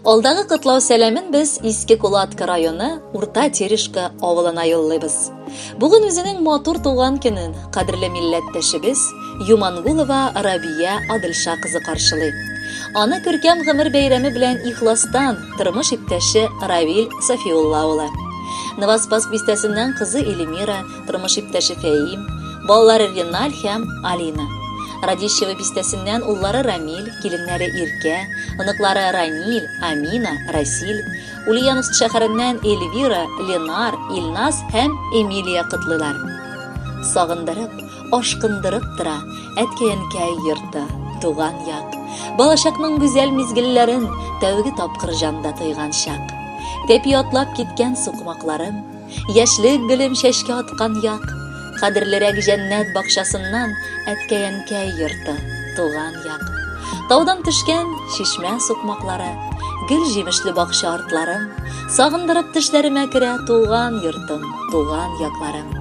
Алдагы котлау сәламен без Иске Кулатка районы Урта Терешка авылына юллыйбыз. Бүген үзенең матур туган көнен кадерле милләттәшебез Юмангулова Рабия Адылша кызы каршылый. Аны күркәм гомер бәйрәме белән ихластан тормыш иптәше Равил Сафиулла улы. Новоспасск бистәсеннән кызы Эльмира, тормыш иптәше Фәим, балалары Реналь һәм Алина. Радищево бистәсеннән уллары Рамил, киленнәре Иркә, оныклары Раниль, Амина, Расиль, Ульяновск шәһәреннән Эльвира, Ленар, Илназ һәм Эмилия котлыйлар. Сагындырып, ашкындырып тора әткәй-әнкәй йорты, туган як. Балачакның гүзәл мизгелләрен тәүге тапкыр җанда тойган чак. Тәпи атлап киткән сукмакларым, Яшьлек гөлем чәчкә аткан як, Кадерлерәк җәннәт бакчасыннан Әткәй-әнкәй йорты, туган як. Таудан төшкән чишмә сукмаклары, Гөл җимешле бакча артларым, Сагындырып төшләремә керә Туган йортым, туган якларым.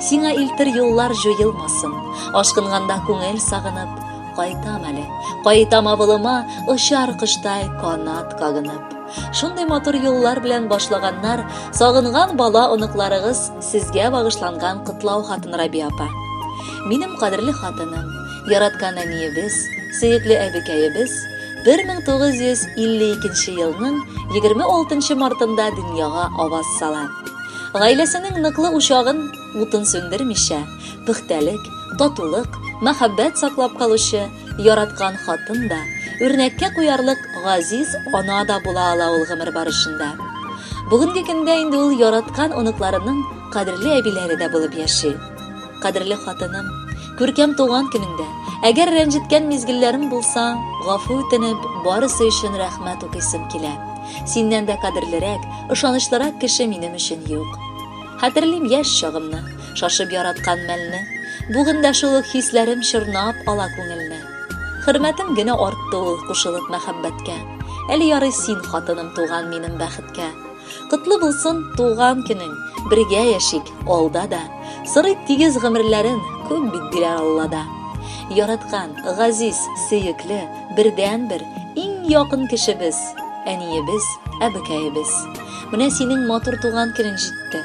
Сиңа илтер юллар җуелмасын, Ашкынганда күңел сагынып, Кайтам әле, кайтам авылыма, Очар коштай канат кагынып. Шундый матур юллар белән башлаганнар, сагынган бала оныкларыгыз сезгә багышланган котлау хатын Рабия апа. Минем кадерле хатыным, яраткан әниебез, сөекле әбекәебез 1952 елның 26 мартында дөньяга аваз сала. Гаиләсенең ныклы учагын утын сүндермичә, пөхтәлек, татулык, мәхәббәт саклап калучы Яраткан хатын да, үрнәккә куярлык газиз ана да була ала ул гомер барышында. Бүгенге көндә инде ул яраткан оныкларының кадерле әбиләре дә булып яши. Кадерле хатыным, күркәм туган көнеңдә, әгәр рәнҗеткән мизгелләрем булса, гафу үтенеп, барысы өчен рәхмәт укыйсым килә. Синнән дә кадерлерәк, ышанычлырак кеше минем өчен юк. Хәтерлим яшь чагымны, Шашып яраткан мәлне. Бүген дә шул ук хисләрем чорнап ала күңелне. Хөрмәтем генә артты ул кушылып мәхәббәткә. Әле ярый син, хатыным, туган минем бәхеткә. Котлы булсын туган көнең, бергә яшик алда да. Сорыйк тигез гомерләрен, күп бит бирә Аллада. Яраткан, газиз, сөекле, бердәнбер, иң якын кешебез, әниебез, әбекәебез. Менә синең матур туган көнең җитте.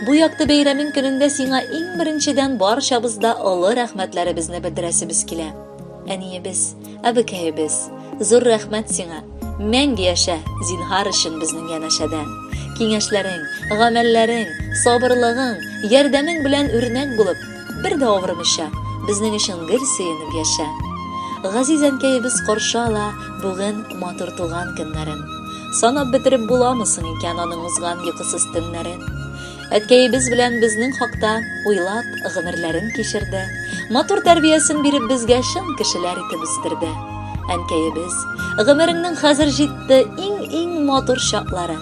Бу якты бәйрәмең көнендә сиңа иң беренчедән барчабыз да олы рәхмәтләребезне белдерәсебез килә. Әниебез, әбекәебез, зур рәхмәт сиңа. Мәңге яшә, зинһар өчен безнең янәшәдә. Киңәшләрең, гамәлләрең, сабырлыгың, ярдәмең белән үрнәк булып, бер дә авырмыйча, безнең өчен гел сөенеп яшә. Газиз әнкәебез каршы ала бүген матур туган көннәрен. Санап бетереп буламы соң икән аның узган йокысыз төннәрен? Әткәебез белән безнең хакта уйлап, гомерләрен кичерде. Матур тәрбиясен биреп безгә чын кешеләр итеп үстерде. Әнкәебез, гомереңнең хәзер җитте иң-иң матур чаклары.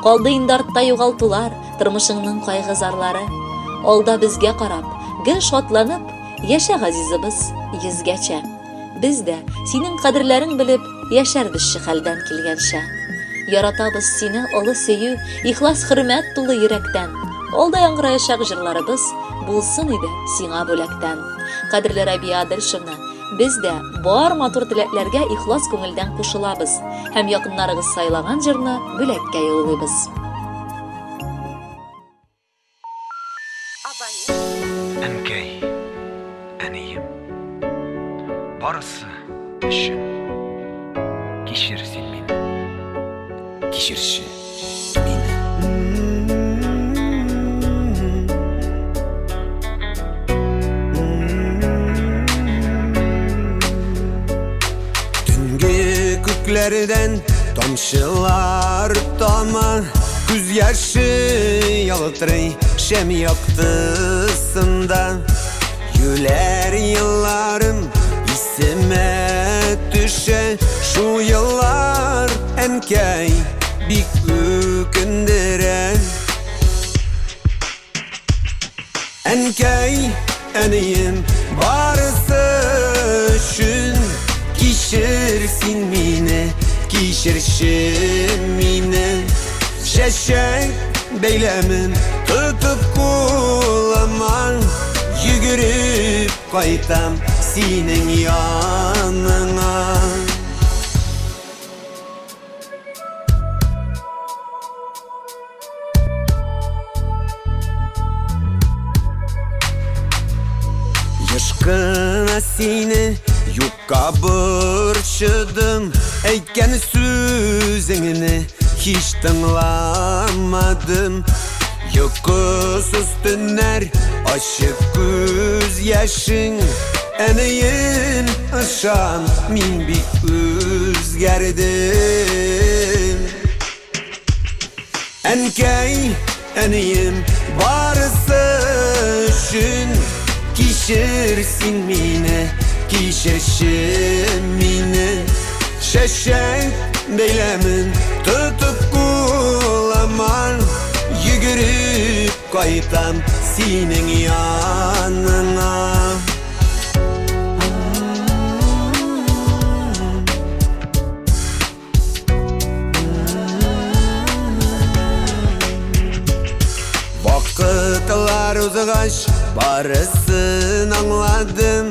Калды инде артта югалтулар, тормышыңның кайгы-зарлары. Алда безгә карап, гел шатланып, яшә газизыбыз йөзгәчә. Без дә, синең кадерләрең белеп, яшәрбезче хәлдән килгәнчә. Яратабыз сине олы сөю, ихлас хөрмәт тулы йөрәктән. Алда яңгыраячак җырларыбыз булсын иде сиңа бүләктән. Кадерле Рабия Адельшевна, без дә бар матур теләкләргә ихлас күңелдән кушылабыз һәм якыннарыгыз сайлаган җырны бүләккә юллыйбыз. Әнкәй, әнием, барысы өчен кичер син мине, кичерче мине. Төнге күкләрдән тамчылар тама. Күз яше ялтырый шәм яктысында. Юләр елларым исемә төшә. Шул еллар, әнкәй, бик үкендерә. Әнкәй, әнием, барысы өчен кичер син мине, кичерче мине. Чәчәк бәйләмен тотып кулыма, йөгереп кайтам синең яныңа. Оныттым әйткән сүзеңне, һич тыңламадым. Йокысыз төннәр, ачы күз яшең. Әнием, ышан, мин бик үзгәрдем. Әнкәй, әнием, барысы өчен кичер син мине, кичерче мине. Чәчәк бәйләмен тотып кулыма, йөгереп кайтам синең яныңа. Вакытлар узгач, барысын аңладым.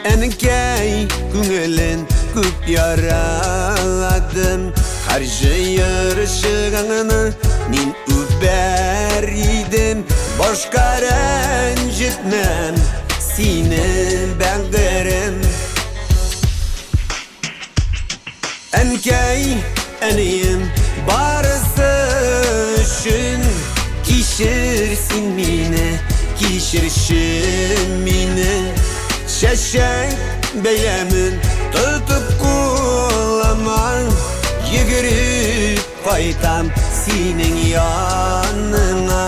Әнкәй күңелен күп яраладым. Һәр җыерчыгыңны мин үбәр идем. Башка рәнҗетмәм сине, бәгырем. Әнкәй, әнием, барысы өчен кичер син мине, кичерче мине. Чәчәк бәйләмен тотып кулыма, йөгереп кайтам синең яныңа.